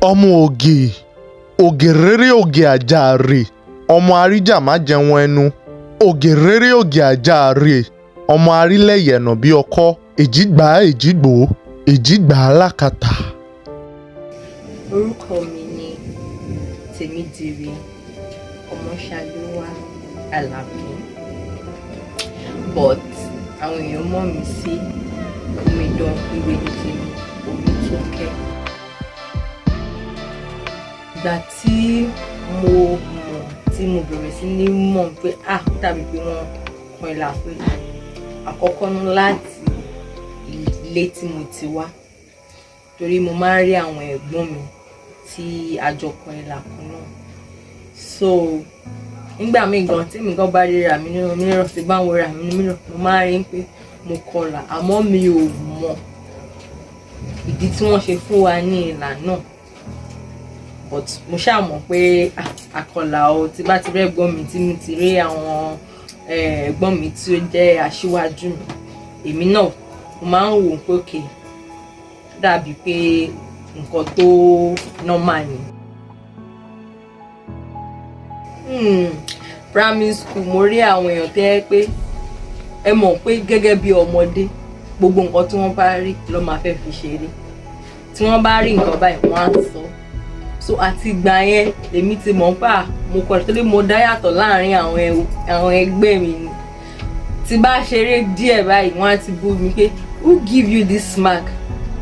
Ọmọ ògè ògèrèrè ògè àjàrè, ọmọ àríjà má jẹun ẹnu, ògèrèrè ògè àjàrè, ọmọ àrílẹ̀yẹ̀nà bíi ọkọ́, èjìgbà èjìgbò, èjìgbà lákàtà. Orúkọ mi ni Tèmídire Ọmọṣadéwà Àlàbí, but àwọn èèyàn mọ̀ mí sí Omidan Ìwénítèmi Olùtókẹ́. Ìgbà tí mo mọ̀, tí mo bẹ̀rẹ̀ sí ní mọ̀ pé ah, ó dàbí pé wọ́n kọ ilà fún mi, àkọ́kọ́ ná láti ilé tí mo ti wá, torí mo máa ń rí àwọn ẹ̀gbọ́n mi tí a jọ kọ ilà kan náà. So nígbà míì gan tí èmi gan bá ríra mi nínú mirror, tí bá ń wo ra mi nínú mirror, mo máa ń rí pé mo kọlà, àmọ́ mi ò mọ̀ ìdí tí wọ́n ṣe fún wa ní ìlà náà. But mo ṣáà mọ̀ pé àkọlà o. Tí bá ti rí ẹ̀gbọ́n mi, tí mo ti rí àwọn ẹ̀gbọ́n mi tí ó jẹ́ aṣíwájú mi, èmi náà mo máa ń wò ó pé okay, dàbí pé nǹkan tó normal ni. Primary school, mo rí àwọn èèyàn tó jẹ́ pé, ẹ mọ̀ pé gẹ́gẹ́ bí ọmọdé, gbogbo nǹkan tí wọ́n bá rí ló máa fẹ́ fi ṣeré. Tí wọ́n bá rí nǹkan báyìí, wọ́n á sọ. So àti ìgbà yẹn lèmi ti mọ̀ pé mo kọ̀, torí mo dá yàtọ̀ láàrin àwọn ẹgbẹ́ mi ni. Tí bá ṣeré díẹ̀ báyìí, wọ́n á ti bú mi pé, "Who give you this mark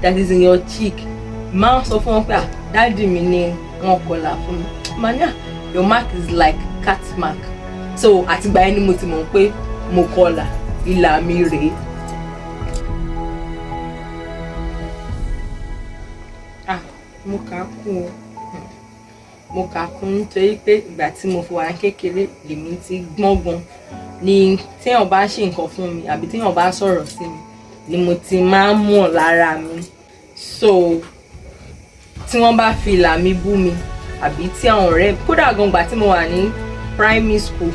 that is in your cheek?" Máa ń sọ fún wọn pé daddy mi ni wọ́n kọlà fún mi. Màá ní, "Your mark is like cat mark." So àtìgbà yẹn ni mo ti mọ̀ pé mo kọlà, ìlà mi rèé. Ah, mo kà á kún o. Mo kà á kún nítorí pé ìgbà tí mo fi wà ní kékeré lèmi ti gbọ́n gan ni. Téèyàn bá ṣe nǹkan fún mi àbí téèyàn bá sọ̀rọ̀ sí mi ni mo ti máa ń mọ̀ lára mi. So tí wọ́n bá fi ìlà mi bú mi àbí tí àwọn ọ̀rẹ́, kódà gan gbà tí mo wà ní primary school,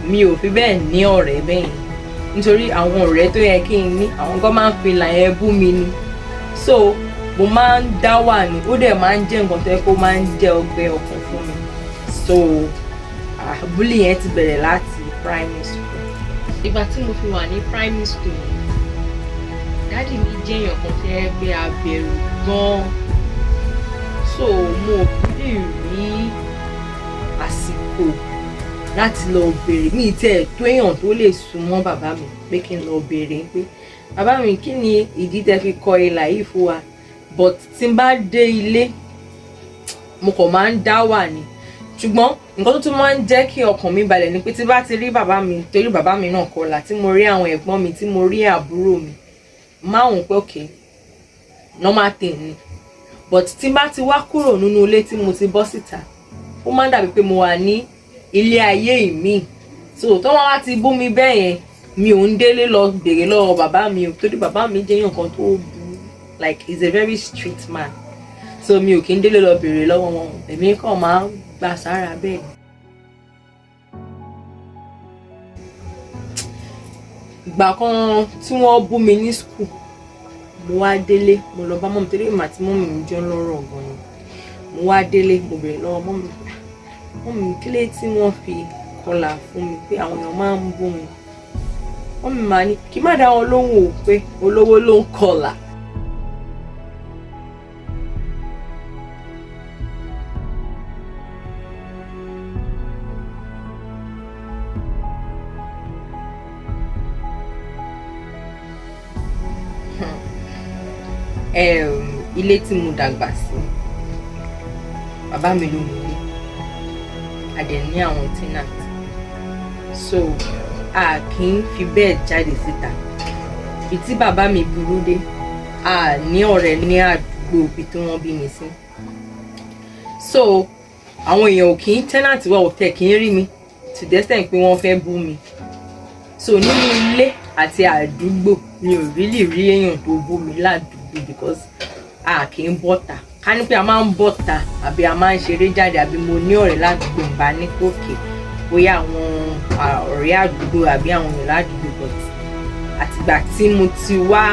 mi ò fi bẹ́ẹ̀ ní ọ̀rẹ́ bẹ́ẹ̀ yẹn, nítorí àwọn ọ̀rẹ́ tó yẹ kí n ní, àwọn gan máa ń fi ìlà yẹn bú mi ni. So mo máa ń dá wà ní, ó dẹ̀ máa ń jẹ́ nǹkan tó yẹ kó máa ń jẹ́ ọgbẹ́ ọkàn fún mi. So bully yẹn ti bẹ̀rẹ̀ láti primary school. Ìgbà tí mo fi wà ní primary school, daddy mi jẹ́ èèyàn kan tó yẹ pé a bẹ̀rù gan-an. So mo ò lè rí àsìkò láti lọ béèrè. Mi tẹ́ tó èèyàn tó lè súnmọ́ bàbá mi pé kí n lọ béèrè pé, "Bàbá mi, kí ni ìdí tẹ́ fi kọ ilà yìí fún wa?" But tí n bá dé ilé, mo kàn máa ń dá wà ní. Ṣùgbọ́n nǹkan tó tún máa ń jẹ́ kí ọkàn mi balẹ̀ ni pé tí bá ti rí bàbá mi, torí bàbá mi náà kọlà, tí mo rí àwọn ẹ̀gbọ́n mi, tí mo rí àbúrò mi, máa ń pé okay, normal thing ni. But tí n bá ti wá kúrò nínú ilé, tí mo ti bọ́ síta, ó máa ń dàbí pé mo wà ní ilé ayé mi. So tó wọn wá ti bú mi bẹ́ẹ̀ yẹn, mi ò ń délé lọ béèrè lọ́wọ́ bàbá mi o, torí bàbá mi jẹ́ èèyàn kan tó bu, like, he's a very strict man. So mi ò kí ń délé lọ béèrè lọ́wọ́ wọn, èmi kàn máa ń gbà sára bẹ́ẹ̀. Ìgbà kan tí wọ́n bú mi ní school, mo wá délé, mo lọ bá mummy, torí èmi àti mummy mi jọ ń lọ́rọ̀ gan ni. Mo wá délé, mo béèrè lọ́wọ́ mummy, "Mummy, kí ló tí wọ́n fi kọlà fún mi, pé àwọn èèyàn máa ń bú mi?" Mummy máa ní kí má dá wọn lóhùn o, pé olówó ló ń kọlà. Ilé tí mo dàgbà sí, bàbá mi ló nílé, a dẹ̀ ní àwọn tenant, so a kì í fi bẹ́ẹ̀ jáde síta. Ibi tí bàbá mi burú dé, a ní ọ̀rẹ́ ní àdúgbò ibi tí wọ́n bí mi sí. So àwọn èèyàn ò kì í, tenant wa ò tẹ̀ kí ń rí mi to the extent pé wọ́n fẹ́ bú mi. So nínú ilé àti àdúgbò, mi ò really rí èèyàn tó bú mi ládùúgbò because a kì í bọ́ta. Ká ní pé a máa ń bọ́ta àbí a máa ń ṣeré jáde àbí mo ní ọ̀rẹ́ ládùúgbò, ń bá ní kókè bóyá àwọn ọ̀rẹ́ àdúgbò àbí àwọn èèyàn ládùúgbò. But àtìgbà tí mo ti wá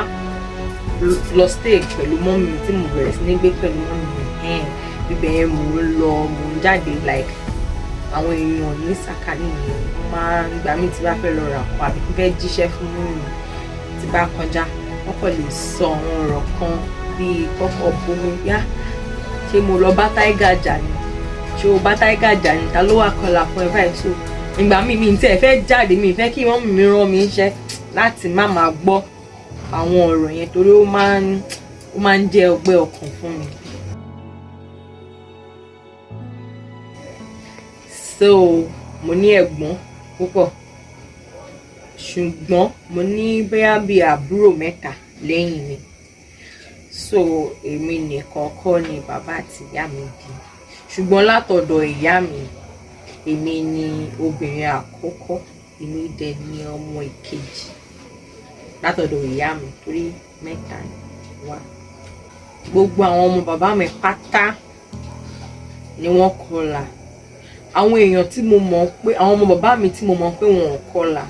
lọ stay pẹ̀lú mummy mi, tí mo bẹ̀rẹ̀ sí ní gbé pẹ̀lú mummy mi, Ibẹ̀ yẹn mò ń lọ, mò ń jáde, like àwọn èèyàn ní sàkání mi, wọ́n máa ń gbà mí tí bá fẹ́ lọ rà kọ́ àbí fẹ́ jíṣẹ́ fún mi, tí bá kọjá, wọ́n kàn lè sọ àwọn ọ̀rọ̀ kan bíi kọ́kọ́ bomi yá, ṣé mo lọ bá Tiger jà ni? Ṣé o bá Tiger jà ni? Ta ló wà kọlà fún ẹ báyìí? So ìgbà míì, mi tí ẹ fẹ́ jáde, mi fẹ́ kí wọ́n mi rán mi iṣẹ́ láti má máa gbọ́ àwọn ọ̀rọ̀ yẹn, torí ó máa ń jẹ́ ọgbẹ́ ọkàn fún mi. So mo ní ẹ̀gbọ́n púpọ̀, ṣùgbọ́n mo ní bóyá bíi àbúrò mẹ́ta lẹ́yìn mi. So èmi nìkan kọ́ ni bàbá àti ìyá mi bí, ṣùgbọ́n látọ̀dọ̀ ìyá mi, èmi ni obìnrin àkọ́kọ́, èmi dẹ̀ ni ọmọ ìkejì látọ̀dọ̀ ìyá mi, torí mẹ́ta ni wá. Gbogbo àwọn ọmọ bàbá mi pátá ni wọ́n kọlà. Àwọn èèyàn tí mo mọ̀ pé àwọn ọmọ bàbá mi tí mo mọ̀ pé wọn ò kọlà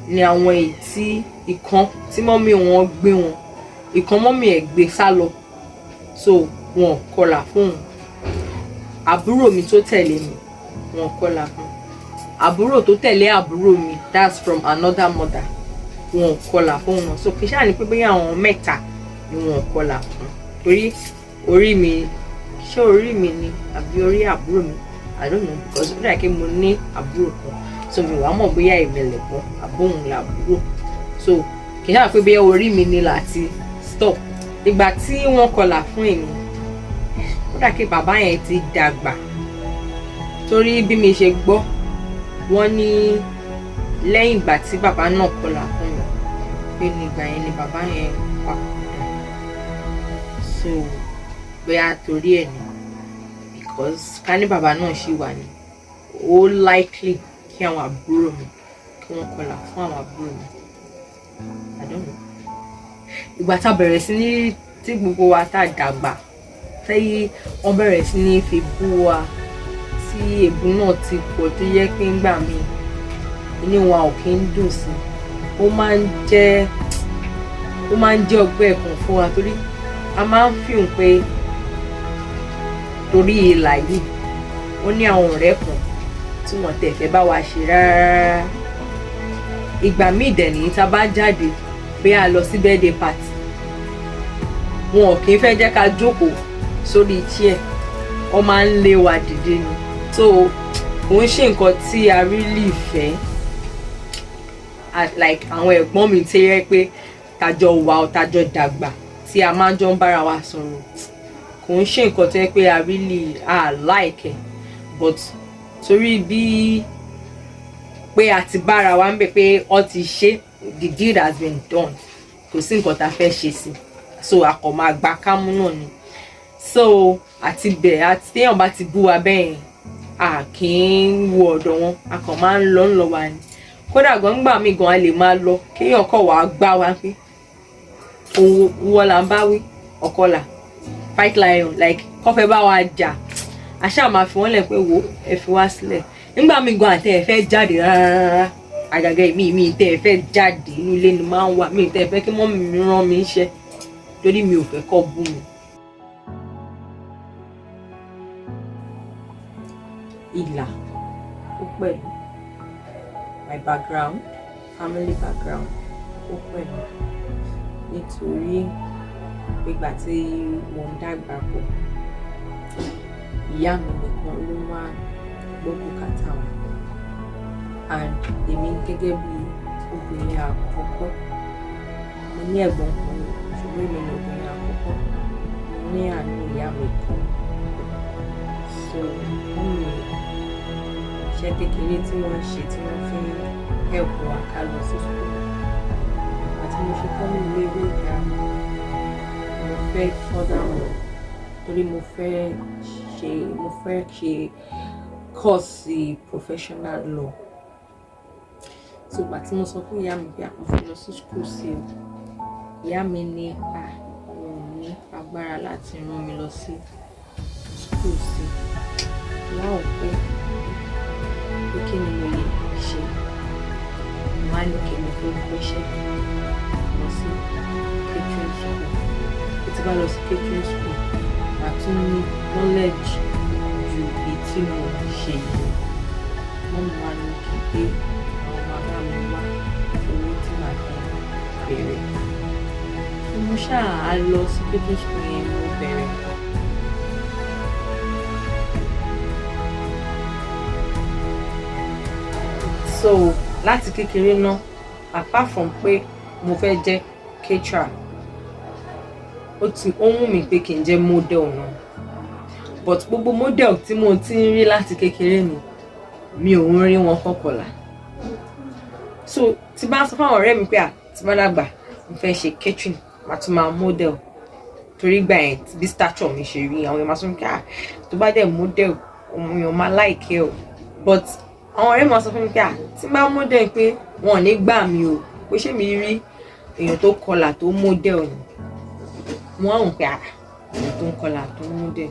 ni àwọn èyí tí ìkan tí mummy wọn gbé wọn, ìkan mummy ẹ̀ gbé sá lọ, so wọn ò kọlà fún un. Àbúrò mi tó tẹ̀lé mi, wọn kọlà fún. Àbúrò tó tẹ̀lé àbúrò mi, that's from another mother, wọn ò kọlà fún wọn. So kì í ṣáà ní pé bóyá àwọn mẹ́ta ni wọn ò kọlà fún, torí orí mi, ṣé orí mi ni àbí orí àbúrò mi, I don't know, because ó dà kí mo ní àbúrò kan, so mi wàá mọ̀ bóyá èmi lẹ̀gbọ́n àbóhùn làbúrò. So kì í ṣáà pé bóyá orí mi ni láti stop. Ìgbà tí wọ́n kọlà fún èmi, ó dà kí bàbá yẹn ti dàgbà, torí bí mi ṣe gbọ́, wọ́n ní lẹ́yìn ìgbà tí bàbá náà kọlà fún mi, pé nígbà yẹn ni bàbá yẹn papòdà. So bóyá torí ẹ̀ ni, because ká ní bàbá náà ṣì wà ní, ó likely kí àwọn àbúrò mi, kí wọ́n kọlà fún àwọn àbúrò mi. I don't know. Ìgbà tá a bẹ̀rẹ̀ sí ní, tí gbogbo wa tá a dàgbà, tí wọ́n bẹ̀rẹ̀ sí ní fi bú wa, tí èébú náà ti pọ̀, tó yẹ pé ńgbà míì inú wa ò kí ń dùn sí, ó máa ń jẹ́ ọgbẹ́ ẹ̀kan fún wa, torí a máa ń feel pé torí ìlà yìí, ó ní àwọn ọ̀rẹ́ kan tí wọ́n tẹ̀ fẹ́ bá wa ṣe rárá. Ìgbà míì dẹ̀ ní, tá a bá jáde pé a lọ sí birthday party, wọn ò kí ń fẹ́ jẹ́ ká jókòó sórí chair, wọ́n máa ń lé wa dìde ni. So kò ń ṣe nǹkan tí a really fẹ́. Like àwọn ẹ̀gbọ́n mi tí yẹ pé tajọ wà ó, tajọ dàgbà, tí a máa ń jọ ń bára wa sọ̀rọ̀, kò ń ṣe nǹkan tó yẹ pé a really a like ẹ̀, but torí bí pé a ti bára wa ń bẹ̀ pé ọ ti ṣe, the deed has been done, kò sí nǹkan tá a fẹ́ ṣe sí, so a kò máa gba kámú náà ni. So àti bẹ̀, àti téèyàn bá ti bú wa bẹ́ẹ̀, a kì í wo ọ̀dọ̀ wọn, a kàn máa ń lọ wa ni. Kódà gan, gbà mí gan, a lè máa lọ, kéèyàn kọ̀ wá gbá wa pé òun wọ́n là ń bá wí, ọ̀kọlà, fight lion, like kọ́ fẹ́ bá wa jà, a ṣáà máa fi wọ́n lẹ̀ pé wo, ẹ fi wá sílẹ̀. Nígbà míì gan, àtẹ ẹ fẹ́ jáde rárá, àgàgà èmi, mi tẹ́ ẹ fẹ́ jáde, inú ilé ni máa ń wà. Mi tẹ́ ẹ fẹ́ kí mummy mi rán mi iṣẹ́, torí mi ò fẹ́ kọ́ bú mi. Ìlà ó pẹ̀lú my background, family background, ó pẹ̀lú, nítorí ìgbà tí mo ń dàgbà pọ̀, ìyá mi nìkan ló máa gbọ́ bùkátà wa, and èmi gẹ́gẹ́ bí obìnrin àkọ́kọ́, mo ní ẹ̀gbọ́n kan, ṣùgbọ́n èmi ni obìnrin àkọ́kọ́. Mo ní àánú ìyá mi kan. So mummy, iṣẹ́ kékeré tí wọ́n ń ṣe tí wọ́n fi ń help wa ká lọ sí school. Àti mo ṣe tán ní ilé ìwé girama, mo fẹ́ further on, torí mo fẹ́ ṣe course professional law. So ìgbà tí mo sọ fún ìyá mi pé mo fẹ́ lọ sí school sí o, ìyá mi ní à òun ò ní agbára láti rán mi lọ sí school sí. Wọ́n ò pé kí ni mo lè ṣe. Mo wá ní kí mo fẹ́ kọ́ṣẹ́, lọ sí catering school. Tí bá lọ sí catering school, màá màá tún ní knowledge ju èyí tí mo ṣe yìí. Mummy wá ní kí pé àwọn máa bá mi wá owó tí màá fi bẹ̀rẹ̀. Mo ṣáà lọ sí catering school yẹn, mo bẹ̀rẹ̀. So láti kékeré náà, apart from pé mo fẹ́ jẹ́ caterer, ó wù mí pé kí n jẹ́ model náà. But gbogbo model tí mo ti ń rí láti kékeré mi, mi ò ń rí wọn kọ́kọ́lá. So tí bá ń sọ fún àwọn ọ̀rẹ́ mi pé à tí bá dàgbà mo fẹ́ ṣe catering, màá tún máa model, torí ìgbà yẹn bí stature mi ṣe rí, àwọn èèyàn máa sọ pé à tó bá dẹ̀ model, òun èèyàn máa like ẹ o. But àwọn ọ̀rẹ́ mi máa sọ fún mi pé à tí bá model pé wọn ò ní gbà mí o, pé ṣé mi rí èèyàn tó kọlà tó model ni. Mo wá wò pé à èèyàn tó ń kọlà tó model.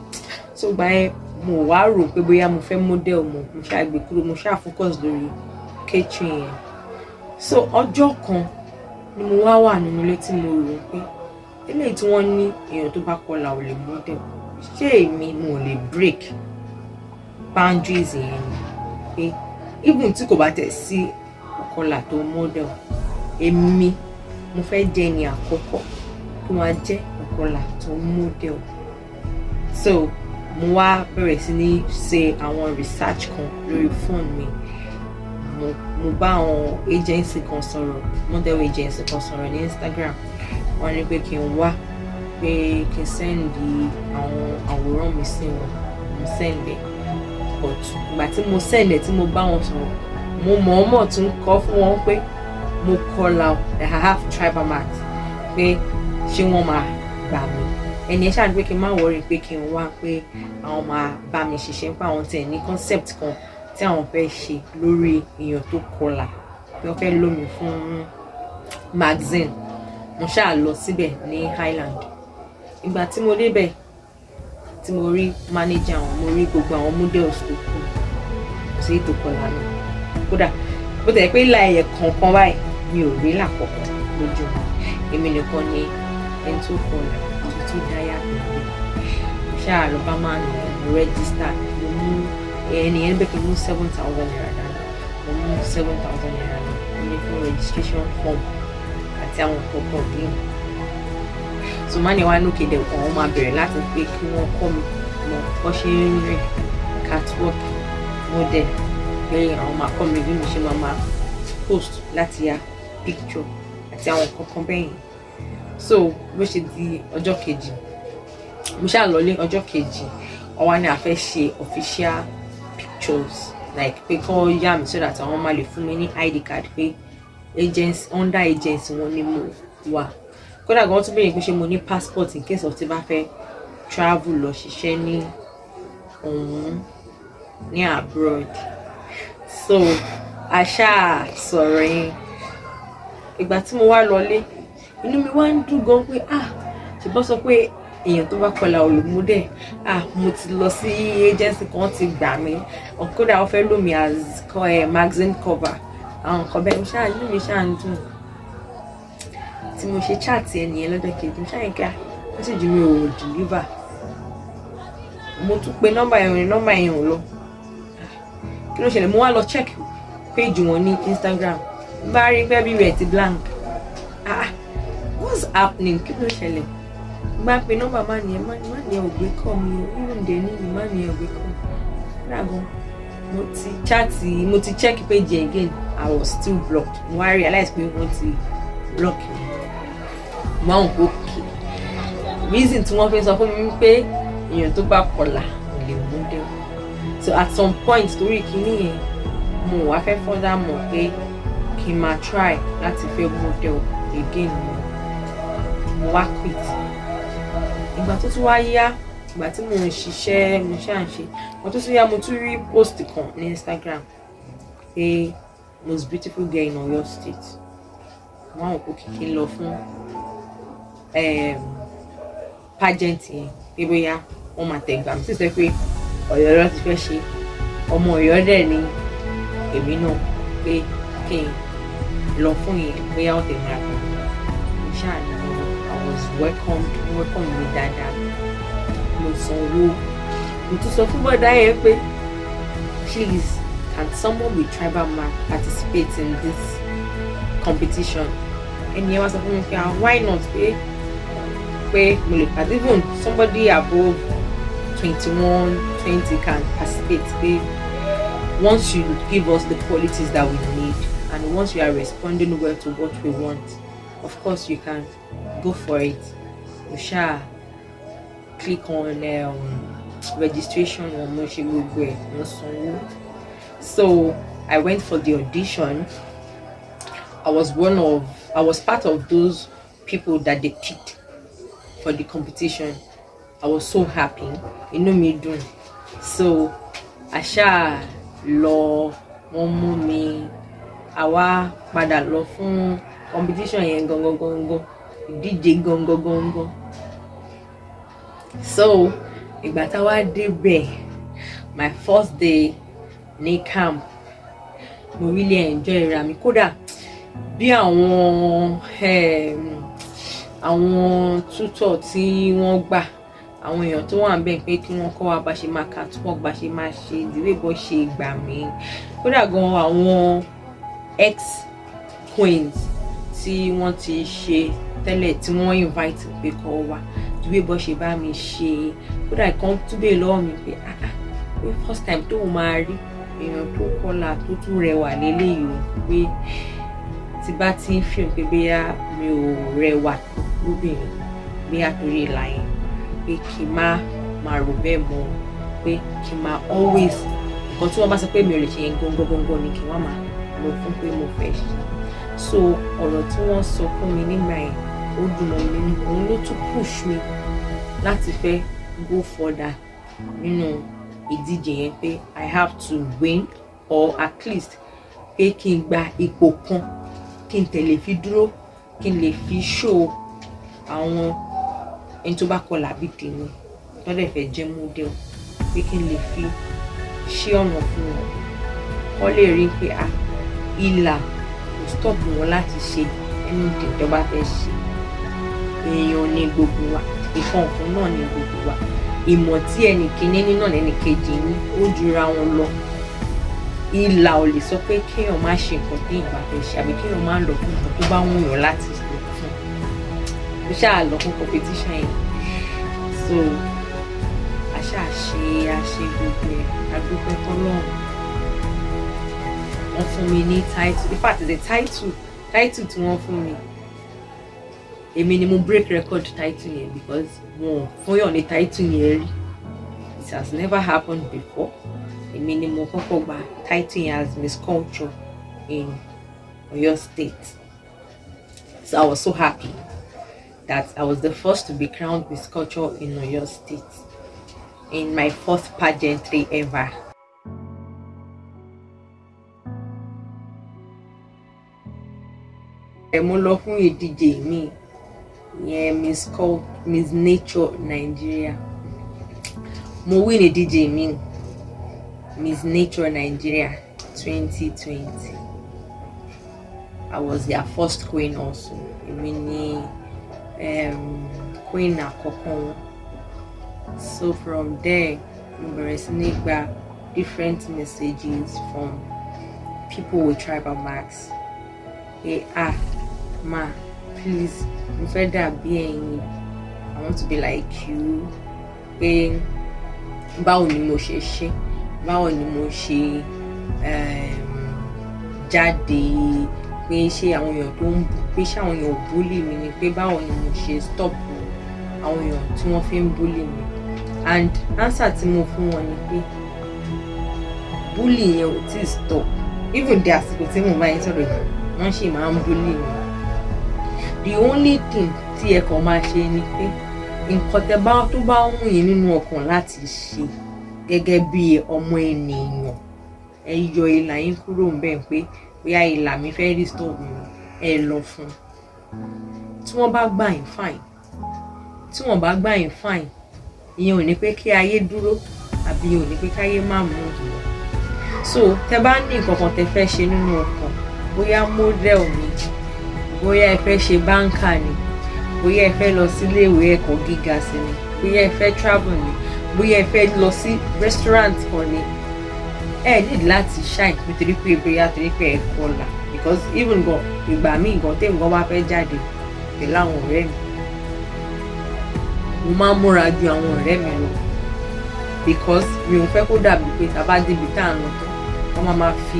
So ìgbà yẹn mo wá rò pé bóyá mo fẹ́ model mọ́, mo ṣáà gbé kúrò, mo ṣáà focus lórí catering yẹn. So ọjọ́ kan ni mo wá wà nínú ilé tí mo rò pé eléyìí tí wọ́n ní èèyàn tó bá kọlà ò lè model, ṣé èmi mo lè break boundaries yẹn ni, pé even tí kò bá tẹ̀ sí ọ̀kọlà tó model, èmi mo fẹ́ jẹ́ ẹni àkọ́kọ́ tó máa jẹ́ ọ̀kọlà tó model. So mo wá bẹ̀rẹ̀ sí ní ṣe àwọn research kan lórí phone mi. Mo bá àwọn agency kan sọ̀rọ̀, model agency kan sọ̀rọ̀ ní Instagram. Wọ́n ní pé kí n wá, pé kí n send àwọn àwòrán mi sí wọn. Mo send ẹ̀, but ìgbà tí mo send ẹ̀, tí mo bá wọn sọ̀rọ̀, mo mọ̀ọ́mọ̀ tún kọ fún wọn pé mo kọlà, I have tribal marks, pé ṣé wọ́n máa gbà mí. Ẹni ẹ ṣáà ní pé kí n má worry, pé kí n wá, pé àwọn máa bá mi ṣiṣẹ́, pé àwọn tiẹ̀ ní concept kan tí àwọn fẹ́ ṣe lórí èèyàn tó kọlà, pé wọ́n fẹ́ lò mí fún magazine. Mo ṣáà lọ síbẹ̀ ní Highland. Ìgbà tí mo débẹ̀, tí mo rí manager wọn, mo rí gbogbo àwọn models tó kù, kò sí ètò kọlà náà. Kódà bó tẹ̀ pé ìlà ẹ̀yẹ kọ̀ọ̀kan báyìí, mi ò rí làkọ̀kọ̀ lójú wọn. Èmi nìkan ni ẹni tó kọlà tó tún dá yàtọ̀ níbẹ̀. Mo ṣáà lọ bá máa nù, mo register. Mo mú ẹni yẹn bẹ́ẹ̀ kí n mú ₦7,000 dání. Mo mú ₦7,000 lọ, mo ní fún registration form àti àwọn kọ̀ọ̀kan míì. So má ní wá ní òkè dẹ̀, àwọn máa bẹ̀rẹ̀ láti pé kí wọ́n kọ́ mi mọ bó ṣe ń rìn catwalk model, pé àwọn máa kọ́ mi bí mo ṣe máa máa post láti ya picture àti àwọn kankan bẹ́ẹ̀ yẹn. So bó ṣe di ọjọ́ kejì, mo ṣáà lọlé ọjọ́ kejì, wọ́n wá ní a fẹ́ ṣe official pictures, like pé kọ́ yá mi so that àwọn máa lè fún mi ní ID card pé agency, under agency wọn ni mo wà. Kódà gan, wọ́n tún béèrè pé ṣé mo ní passport in case of tí bá fẹ́ travel lọ ṣiṣẹ́ ní ọ̀hún, ní abroad. So a ṣáà sọ̀rọ̀ yẹn. Ìgbà tí mo wá lọlé, inú mi wá ń dùn gan pé ah, ṣùgbọ́n sọ pé èèyàn tó bá kọlà ò lè model. Ah, mo ti lọ sí agency kan, ti gbà mí, kódà wọ́n fẹ́ lò mí as magazine cover, àwọn nǹkan bẹ́ẹ̀. Mo ṣáà, inú mi ṣáà ń dùn. Tí mo ṣe chat ẹnìyẹn lọ́jọ́ kejì, mo ṣáà yẹn ká message mi ò deliver. Mo tún pe nọ́mbà yẹn, nọ́mbà yẹn ò lọ. Kí ló ṣẹlẹ̀? Mo wá lọ check page wọn ní Instagram, bá rí pé bí rẹ̀ ti blank. Ah, what's happening? Kí ló ṣẹlẹ̀? Gba pé nọ́mbà má nìyẹn, má nìyẹn ò gbé call mi o. Even dẹ̀ níyì, má nìyẹn ò gbé call mi. Kódà gan, mo ti chat, mo ti check page yẹn again, I was still blocked. Mo wá realize pé wọ́n ti block mi. Mo àwọn kò kì reason tí wọ́n fi sọ fún mi pé èèyàn tó bá kọlà ò lè model. So at some point, torí kíní yẹn, mo wá fẹ́ further mọ̀ pé kí n máa try láti fẹ́ model again. Mo wá quit. Ìgbà tó tún wá yá, ìgbà tí mo ń ṣiṣẹ́, mo ṣáà ń ṣe, ìgbà tó tún yá, mo tún rí post kan ní Instagram pé most beautiful girl in Oyo State. Wọ́n àwọn kò kìkì lọ fún pageant yẹn, pé bóyá wọ́n máa tẹ̀ gbà mí. Sì sọ pé Ọ̀yọ́ ló ti fẹ́ ṣe, ọmọ Ọ̀yọ́ dẹ̀ ni èmi náà, pé kí n lọ fún yẹn, bóyá wọ́n tẹ̀ máa gbà mí. Mo ṣáà ní I was welcomed, welcome mi dáadáa. Mo sanwó. Mo tún sọ fún bọ́dá yẹn pé, "Please, can someone with tribal mark participate in this competition?" Ẹni yẹn wá sọ fún mi pé, "Ah, why not?" Pé mo lè participate, even somebody above 21, 20 can participate, pé once you give us the qualities that we need and once you are responding well to what we want, of course you can go for it. Mo ṣáà click on registration wọn, mo ṣe gbogbo ẹ̀, mo sanwó. So I went for the audition. I was part of those people that they picked for the competition. I was so happy, inú mi dùn. So a ṣáà lọ, wọ́n mú mi, àwa padà lọ fún competition yẹn gangan gangan, ìdíje gangan gangan. So ìgbà tá a wá débẹ̀, my first day ní camp, mo really enjoy ra mi. Kódà bí àwọn tutor tí wọ́n gbà, àwọn èèyàn tó wà níbẹ̀ pé kí wọ́n kọ́ wa bá ṣe máa catwalk, bá ṣe máa ṣe ìdílé, bó ṣe gbà mí, kódà gan àwọn ex queens tí wọ́n ti ṣe tẹ́lẹ̀ tí wọ́n invite pé kọ́ wá, ìwé bó ṣe bá mi ṣe. Kódà ìkan tún béèrè lọ́wọ́ mi pé, ah ah, pé first time tóun máa rí èèyàn tó kọlà tó tún rẹwà léléyìí o, pé tí bá ti ń fi hàn pé bóyá mi ò rẹwà lóbìnrin, bóyá torí ìlà yẹn, pé kí n má máa rò bẹ́ẹ̀ mọ́, pé kí n máa always, nǹkan tí wọ́n bá sọ pé mi ò lè ṣe yẹn gangan gangan ni kí wọ́n máa lọ fún pé mo fẹ́ ṣe. So ọ̀rọ̀ tí wọ́n sọ fún mi nígbà yẹn, ó dùn mọ́ mi nínú. Òun ló tún push mi láti fẹ́ go further nínú ìdíje yẹn, pé I have to win or at least pé kí n gba ipò kan, kí n tẹ̀lé fi dúró, kí n lè fi show àwọn ẹni tó bá kọlà bí tèmi tó dẹ̀ fẹ́ jẹ́ model, pé kí n lè fi ṣí ọ̀nà fún wọn, kọ́ lè rí pé, ah, ìlà kò stop wọn láti ṣe anything tó bá fẹ́ ṣe. Èèyàn ní gbogbo wa, ìkan náà ní gbogbo wa. Ìmọ̀ tí ẹnì kíní ní náà ẹnì kejì ní, ó jura wọn lọ. Ìlà ò lè sọ pé kéèyàn má ṣe nǹkan téèyàn bá fẹ́ ṣe àbí kéèyàn má lọ fún nǹkan tó bá wù yàn láti lọ fún. Mo ṣáà lọ fún competition yẹn. So a ṣáà ṣe, a ṣe gbogbo ẹ̀, a dúpẹ́ fọ́lọ́run. Wọ́n fún mi ní title. In fact, the title tí wọ́n fún mi, èmi ni mo break record title yẹn, because wọn ò fún yàn ní title yẹn rí. It has never happened before. Èmi ni mo kọ́kọ́ gba title yẹn as Miss Culture in Oyo State. So I was so happy that I was the first to be crowned Miss Culture in Oyo State in my first pageantry ever. Mo lọ fún ìdíje mi ìyẹn, Miss Nature Nigeria. Mo win ìdíje mi, Miss Nature Nigeria 2020. I was their first queen also. Èmi ni queen àkọ́kọ́ wọn. So from there, mo bẹ̀rẹ̀ sí ní gba different messages from people with tribal marks pé, "Ah, ma, please, mo fẹ́ dàbí ẹ̀yin. I want to be like you." Pé báwo ni mo ṣe ṣe, báwo ni mo ṣe jáde, pé ṣé àwọn èèyàn tó ń bú, pé ṣé àwọn èèyàn ò bully mi ni, pé báwo ni mo ṣe stop àwọn èèyàn tí wọ́n fi ń bully mi. And answer tí mo fún wọn ni pé bully yẹn ò tí stop. Even di àsìkò tí mo bá yín sọ̀rọ̀ yìí, wọ́n sì máa ń bully mi. The only thing tí ẹ kàn máa ṣe ni pé nǹkan tẹ bá tó bá wù yín nínú ọkàn láti ṣe gẹ́gẹ́ bí ọmọ ènìyàn, ẹ yọ ìlà yín kúrò ńbẹ̀, pé bóyá ìlà mi fẹ́ disturb mi. Ẹ lọ fún un. Tí wọ́n bá gbà yín, fine. Tí wọ́n bá gbà yín, fine. Ìyẹn ò ní pé kí ayé dúró àbí ìyẹn ò ní pé káyé má mú lọ. So tẹ bá ní nǹkan kan tẹ fẹ́ ṣe nínú ọkàn, bóyá model ni, bóyá ẹ fẹ́ ṣe banker ni, bóyá ẹ fẹ́ lọ sílé ìwé ẹ̀kọ́ gíga sí ni. Bóyá ẹ fẹ́ travel ni, bóyá ẹ fẹ́ lọ sí restaurant kan ni, ẹ need láti shine nítorí pé bóyá torí pé ẹ kọlà. Because even gan, ìgbà míì gan, tèmi gan bá fẹ́ jáde pẹ̀lú àwọn ọ̀rẹ́ mi, mo máa ń múra ju àwọn ọ̀rẹ́ mi lọ, because mi ò fẹ́ kó dàbí pé tá a bá débi tá à ń lọ tán, wọ́n máa fi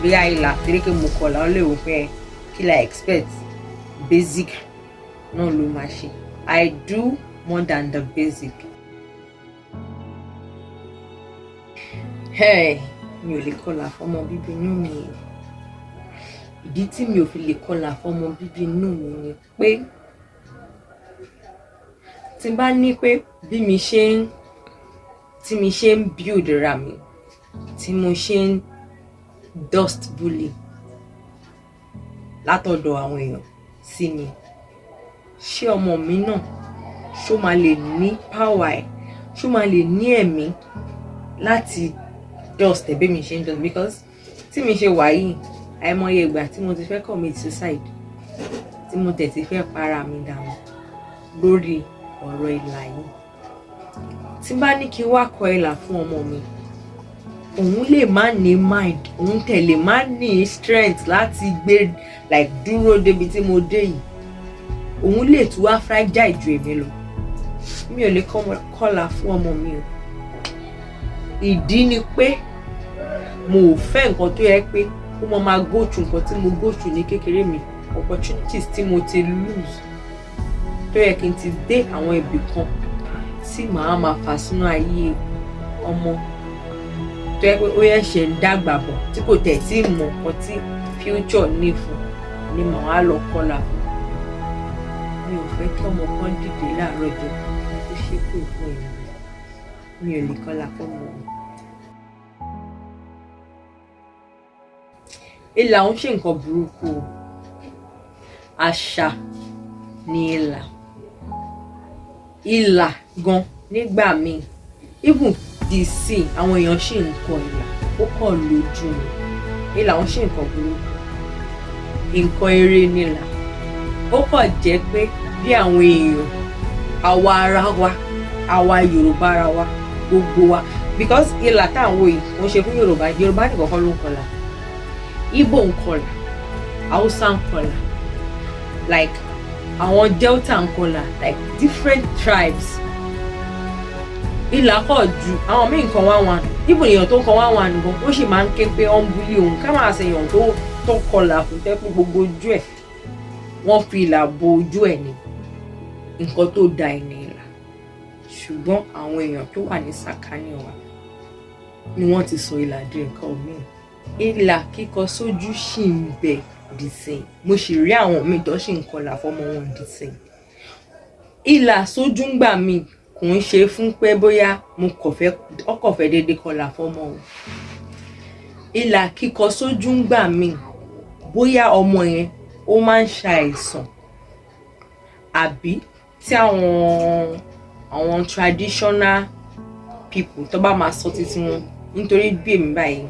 bóyá ìlà torí pé mo kọlà, ó lè wò pé kí la expect, basic náà ló máa ṣe. I do more than the basic. Hey, mi ò lè kọlà fọmọ bíbí inú mi. Ìdí tí mi ò fi lè kọlà fọmọ bíbí inú mi ni pé tí n bá ní pé bí mi ṣe ń tí mi ṣe ń build ra mi, tí mo ṣe ń dust bully látọ̀dọ̀ àwọn èèyàn sí mi, ṣé ọmọ mi náà ṣó máa lè ní power ẹ̀, ṣó máa lè ní ẹ̀mí láti dust ẹ̀ bí mi ṣe ń dust? Because tí mi ṣe wà yìí, àìmọye ìgbà tí mo ti fẹ́ commit suicide, tí mo tẹ̀ ti fẹ́ para mi dànù lórí ọ̀rọ̀ ìlà yìí. Tí bá ní kí n wá kọ ìlà fún ọmọ mi, òun lè má ní mind, òun tẹ̀ lè má ní strength láti gbé, like, dúró débi tí mo dé yìí. Òun lè tún wá fragile ju èmi lọ. Mi ò lè kọlà fún ọmọ mi o. Ìdí ni pé mo ò fẹ́ nǹkan tó yẹ pé ó máa go through nǹkan tí mo go through ní kékeré mi, opportunities tí mo ti lose, tó yẹ kí n ti dé àwọn ibì kan, tí màá máa fà sínú ayé ọmọ tó yẹ pé ó yẹ ṣe ń dàgbà bọ̀, tí kò tẹ̀ tí mọ̀ nǹkan tí future ní fún ni màá lọ kọlà fún. Mi ò fẹ́ kí ọmọ kan dìde láàárọ̀ ọjọ́ tó ṣépè fún èèyàn rẹ̀. Mi ò lè kọlà fọ́mọ mi. Ìlà ń ṣe nǹkan burúkú o. Àṣà ni ìlà. Ìlà gan nígbà míì, even the sin, àwọn èèyàn ṣì ń kọ ìlà, ó kàn lójú ni. Ìlà ń ṣe nǹkan burúkú, nǹkan eré nílà. Ó kàn jẹ́ pé bí àwọn èèyàn, àwa ara wa, àwa Yorùbá ara wa, gbogbo wa, because ìlà tá à ń wò yìí kò ń ṣe fún Yorùbá. Yorùbá nìkan kọ́ ló ń kọlà. Ìgbò ń kọlà, Haúsá ń kọlà, like àwọn Delta ń kọlà, like different tribes. Ìlà kọ̀ ju àwọn míì nǹkan wá wọn. Even èèyàn tó ń kọ wá wọn gan, ó sì máa ń ké pé ó ń bully òun. Ká máa ṣe èèyàn tó kọlà fún tẹ́ pé gbogbo ojú ẹ̀, wọ́n fi ìlà bo ojú ẹ̀ ní nǹkan tó da ẹni ìlà. Ṣùgbọ́n àwọn èèyàn tó wà ní sàkání wa ni wọ́n ti sọ ìlà di nǹkan míì. Ìlà kíkọ sójú ṣì ń bẹ dìsìn. Mo sì rí àwọn míì tó ṣì ń kọlà fọmọ wọn dìsìn. Ìlà sójú ń gbà míì kò ń ṣe fún pé bóyá mo kàn fẹ́ ọkọ̀ fẹ́ déédéé kọlà fọmọ o. Ìlà kíkọ sójú ń gbà míì, bóyá ọmọ yẹn ó máa ń ṣàìsàn, àbí tí àwọn traditional people tó bá máa sọ títí wọn. Nítorí bí èmi báyìí,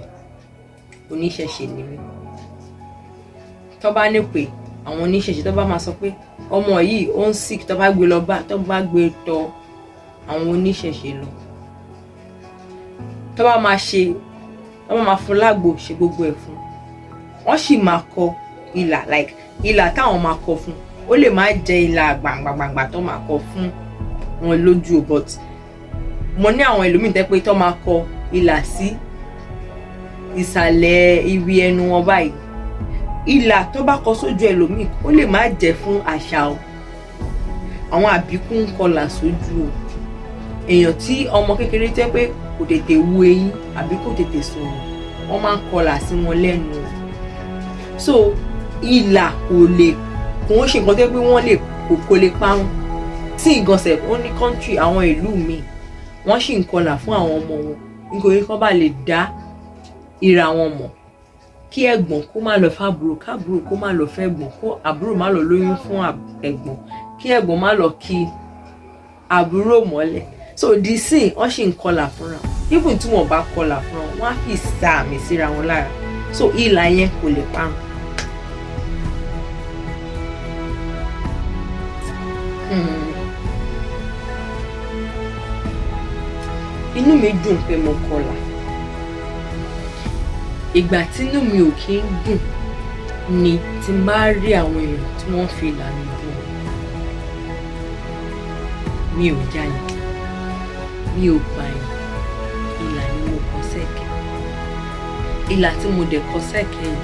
oníṣẹ̀ṣe ni mí, tó bá ní pé àwọn oníṣẹ̀ṣe tó bá máa sọ pé ọmọ yìí ó ń sick, tó bá gbé lọ bá, tó bá gbé tọ̀ àwọn oníṣẹ̀ṣe lọ, tó bá máa ṣe, tó bá máa fún lágbo, ṣe gbogbo ẹ̀ fún, wọ́n sì máa kọ ìlà, like ìlà táwọn máa kọ fún, ó lè má jẹ́ ìlà gbàngbàngbà tó máa kọ fún wọn lójú o. But mo ní àwọn ẹlòmíì tẹ́ pé tó máa kọ ìlà sí ìsàlẹ̀ ibi ẹnu wọn báyìí. Ìlà tó bá kọ sójú ẹlòmíì, ó lè má jẹ́ fún àṣà o. Àwọn àbíkú ń kọlà sójú o. Èèyàn tí ọmọ kékeré tẹ́ pé kò tètè wu eyín àbí kò tètè sọ̀rọ̀, wọ́n máa ń kọlà sí wọn lẹ́nu o. So ìlà kò lè, kò ń ṣe nǹkan tó yẹ pé wọ́n lè kò lè parun. Tí ìgànsẹ̀ ó ní country, àwọn ìlú míì, wọ́n sì ń kọlà fún àwọn ọmọ wọn nítorí kán bá lè dá ìra wọn mọ̀, kí ẹ̀gbọ́n kó má lọ fábúrò, kábúrò kó má lọ fẹ́gbọ́n, kó àbúrò má lọ lóyún fún ẹ̀gbọ́n, kí ẹ̀gbọ́n má lọ kí àbúrò mọ́lẹ̀. So the sin, wọ́n sì ń kọlà fúnra wọn. Even tí wọ́n bá kọlà fúnra wọn, wọ́n á fi sàmì síra wọn lára. So ìlà yẹn kò lè parun. Inú mi dùn pé mo kọlà. Ìgbà tínú mi ò kí ń dùn ni tí n bá rí àwọn èèyàn tí wọ́n fi ìlà mi bú mi. Mi ò jalè, mi ò pààyàn, ìlà ni mo kọ sẹ́kẹ̀ẹ́. Ìlà tí mo dẹ̀ kọ sẹ́kẹ̀ẹ́ yìí,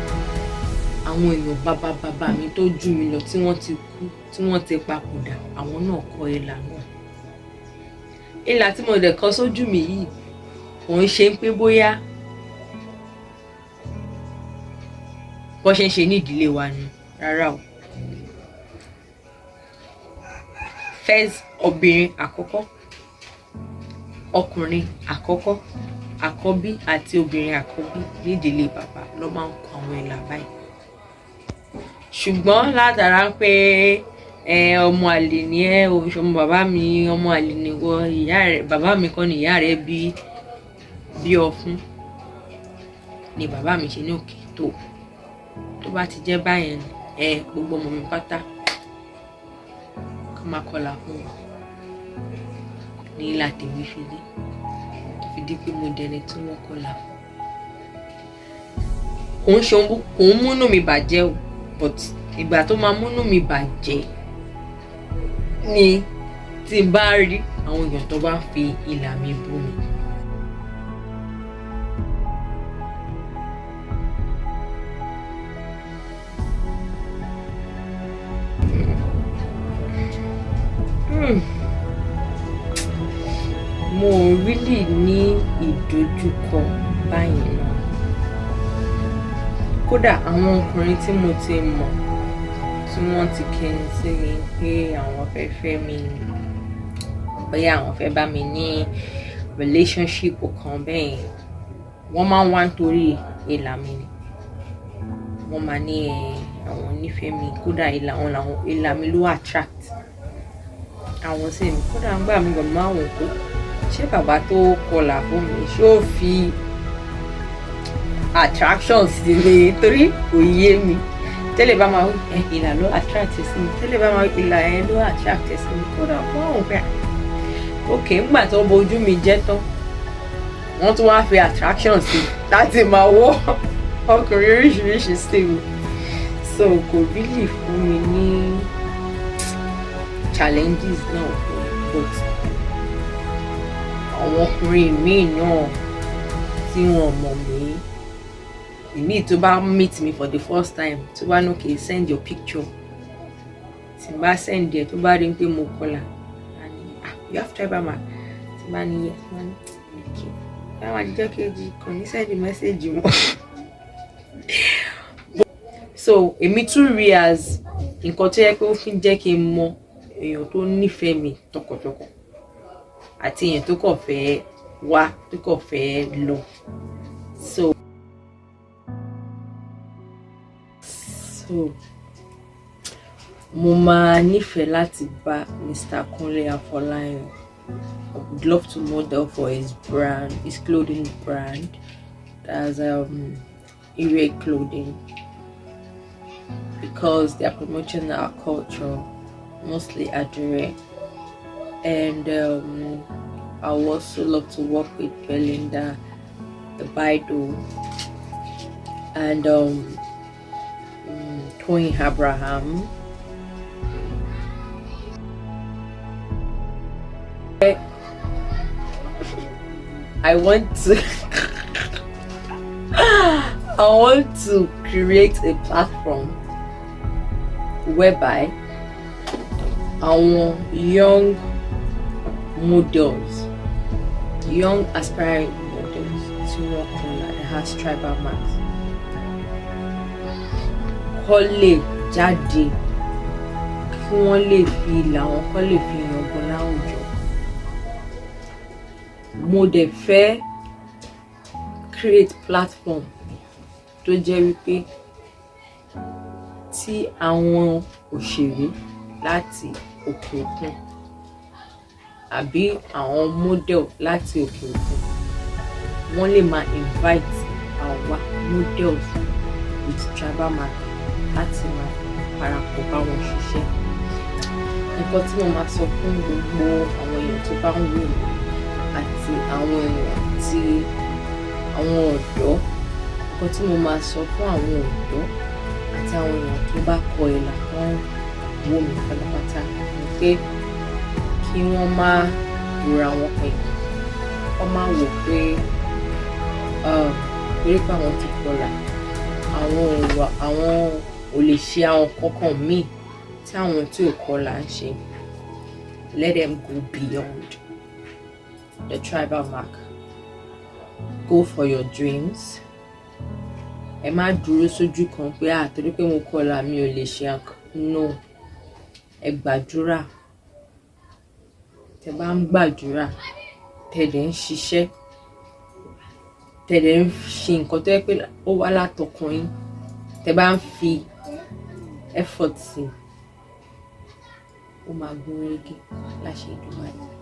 àwọn èèyàn bàbá bàbá mi tó jù mí lọ tí wọ́n ti kú, tí wọ́n ti papòdà, àwọn náà kọ ìlà náà. Ìlà tí mo dẹ̀ kọ sójú mi yìí kò ń ṣe pé bóyá bó ṣe ń ṣe ní ìdílé wa ni, rárá o. First obìnrin àkọ́kọ́, ọkùnrin àkọ́kọ́, àkọ́bí àti obìnrin àkọ́bí nídìílé bàbá ló máa ń kọ àwọn ìlà báyìí. Ṣùgbọ́n látara pé ọmọ àlè ni ẹ́, ọmọ bàbá mi, ọmọ àlè ni wọ, ìyá rẹ̀, bàbá mi kọ́ ni ìyá rẹ̀ bí, bí ọ fún, ni bàbá mi ṣe ní òkè tó. Tó bá ti jẹ́ báyẹn, gbogbo ọmọ mi pátá ká máa kọlà fún wọn. Ní ìlà tèmi fi dé, tó fi di pé mo dẹni tí wọ́n kọlà fún. Kò ń ṣe ohun, kò ń múnú mi bàjẹ́ o, but ìgbà tó máa múnú mi bàjẹ́ ni tí n bá rí àwọn èèyàn tó bá fi ìlà mi bú mi. Mo really ní ìdojúkọ báyìí náà. Kódà àwọn ọkùnrin tí mo ti mọ̀ tí wọ́n ti kẹnu sí mi pé àwọn fẹ́ fẹ́ mi, bóyá àwọn fẹ́ bá mi ní relationship kan bẹ́ẹ̀, wọ́n máa ń wá nítorí ìlà mi ni. Wọ́n máa ní àwọn nífẹ̀ẹ́ mi, kódà ìlà wọn làwọn, ìlà mi ló attract àwọn sí mi. Kódà ń gbà mí gan máa wò pé ṣé bàbá tó kọlà fún mi ṣé ó fi attraction sí mi, torí kò yé mi. Tẹ́lẹ̀ bá máa wí, ìlà ló attract sí mi, tẹ́lẹ̀ bá máa wí, ìlà yẹn ló attract sí mi. Kódà wọ́n wò pé ok, ńgbà tó bojú mi jẹ́ tán, wọ́n tún wá fi attraction sí láti máa wọ́ ọkùnrin oríṣiríṣi sí mi. So kò really fún mi ní challenges náà, but àwọn ọkùnrin míì náà tí wọ́n mọ̀ mí, ìmíì tó bá meet me for the first time, tó bá ní okay, send your picture, tí n bá send ẹ, tó bá rí pé mo kọlà, á ní, ah, you have tribal mark. Tí n bá ní yes, má ní okay. Bá máa jíjọ́ kejì, kò ní send message mọ́. So èmi tún rí as nǹkan tó yẹ pé ó fi ń jẹ́ kí n mọ èèyàn tó nífẹ̀ẹ́ mi tọkàntọkàn àti èèyàn tó kàn fẹ́ wá, tó kàn fẹ́ lọ. So mo máa nífẹ̀ẹ́ láti bá Mr. Kunle Afolayan. I would love to model for his brand, his clothing brand. That's Ire Clothing, because they are promoting our culture, mostly Adire. And I would also love to work with Belinda, the Baidu, and Toyin Abraham. I want to create a platform whereby àwọn young models, young aspiring models tí wọ́n kọlà that has tribal marks, kọ́ lè jáde, kí wọ́n lè fi ìlà wọn, kọ́ lè fi yangàn láwùjọ. Mo dẹ̀ fẹ́ create platform tó jẹ́ wípé tí àwọn òṣèré láti òkè òkun àbí àwọn model láti òkè òkun, wọ́n lè máa invite àwa models with tribal mark láti máa parapọ̀ bá wọn ṣiṣẹ́. Nǹkan tí mo máa sọ fún gbogbo àwọn èèyàn tó bá ń wò mí àti àwọn Àwọn èèyàn tí àwọn ọ̀dọ́, nǹkan tí mo máa sọ fún àwọn ọ̀dọ́ àti àwọn èèyàn tó bá kọ ìlà tó ń wò mí pátápátá ni pé kí wọ́n má rora wọn pin, wọ́n má wò pé torí pé àwọn ti kọlà, àwọn ò wà, àwọn ò lè ṣe àwọn kankan míì tí àwọn tí ò kọlà ń ṣe. Let them go beyond the tribal mark. Go for your dreams. Ẹ má dúró sójú kan pé, "Ah, torí pé mo kọlà, mi ò lè ṣe nǹkan." No, ẹ gbàdúrà. Tẹ bá ń gbàdúrà, tẹ dẹ̀ ń ṣiṣẹ́, tẹ dẹ̀ ń ṣe nǹkan tó yẹ pé ó wá látọkàn yín, tẹ bá ń fi effort sí, ó máa gún régé láṣẹ Èdùmàrè.